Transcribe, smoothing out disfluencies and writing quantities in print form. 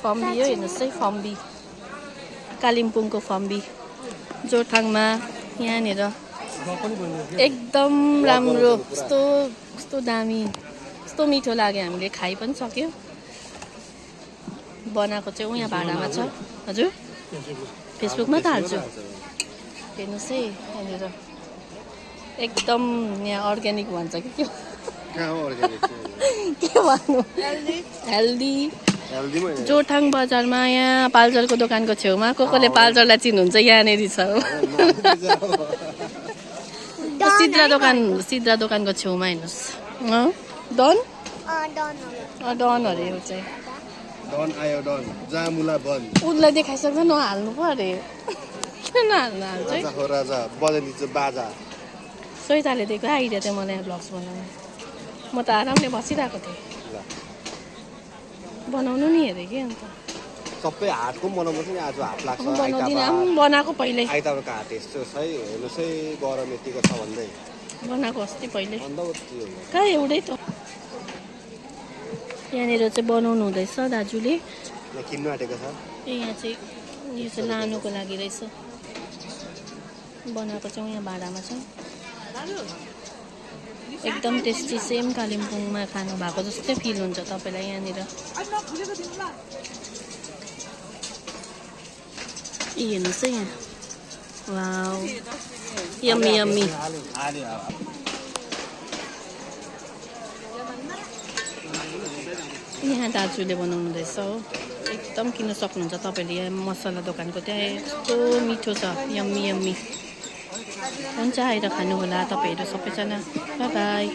फम्बी हो हेर्नुहोस् है फम्बी कालिम्पोङको फम्बी जोरथाङमा यहाँनिर एकदम राम्रो कस्तो दामी कस्तो मिठो लाग्यो हामीले खाइ पनि सक्यो बनाएको चाहिँ यहाँ भाडामा छ हजुर फेसबुकमा त हाल्छु हेर्नुहोस् है यहाँनिर एकदम यहाँ अर्ग्यानिक भन्छ कि के भन्नु हेल्दी जोरथाङ बजारमा यहाँ पाल्जरको दोकानको छेउमा कसले पाल्जरलाई चिन्नुहुन्छ यहाँनिर छ सिद्रा दोकानको छेउमा हेर्नुहोस् डन डनहरू यो चाहिँ डन आयो डन जामुला बन उसलाई देखाइसक्दा नहाल्नु पो अरे किन नहाल्नु हाल्छ राजा हो राजा बजालिन्छ बाजा सोहिताले दिएको आइडिया थियो मलाई ब्लग्स बनाउनु म त आरामले बसिरहेको थिएँ बनाउनु नि हेरेँ कि अन्त सबै हातको बनाउनु नि आज हात लाग्छ बनाउँदिनँ बनाएको पहिल्यै आइतबारको हात यस्तो छ है हेर्नुहोस् है गरम यतिको छ भन्दै बनाएको अस्ति पहिल्यै अन्त उत्ति हो कहाँ एउटै त यहाँनिर चाहिँ बनाउनु हुँदैछ दाजुले यहाँ किन्नु आँटेको छ ए यहाँ चाहिँ यो चाहिँ लानुको लागि रहेछ बनाएको चाहिँ यहाँ भाडामा छ एकदम टेस्टी सेम कालिम्पोङमा खानु भएको जस्तै फिल हुन्छ तपाईँलाई यहाँनिर हेर्नुहोस् है यहाँ वाउ यम्मी यम्मी यहाँ दाजुले बनाउनु हुँदैछ हो एकदम किन्न सक्नुहुन्छ तपाईँले यहाँ मसला दोकानको त्यहाँ यस्तो मिठो छ यम्मी यम्मी हुन्छ आएर खानु होला तपाईँहरू सबैजना बाई बाई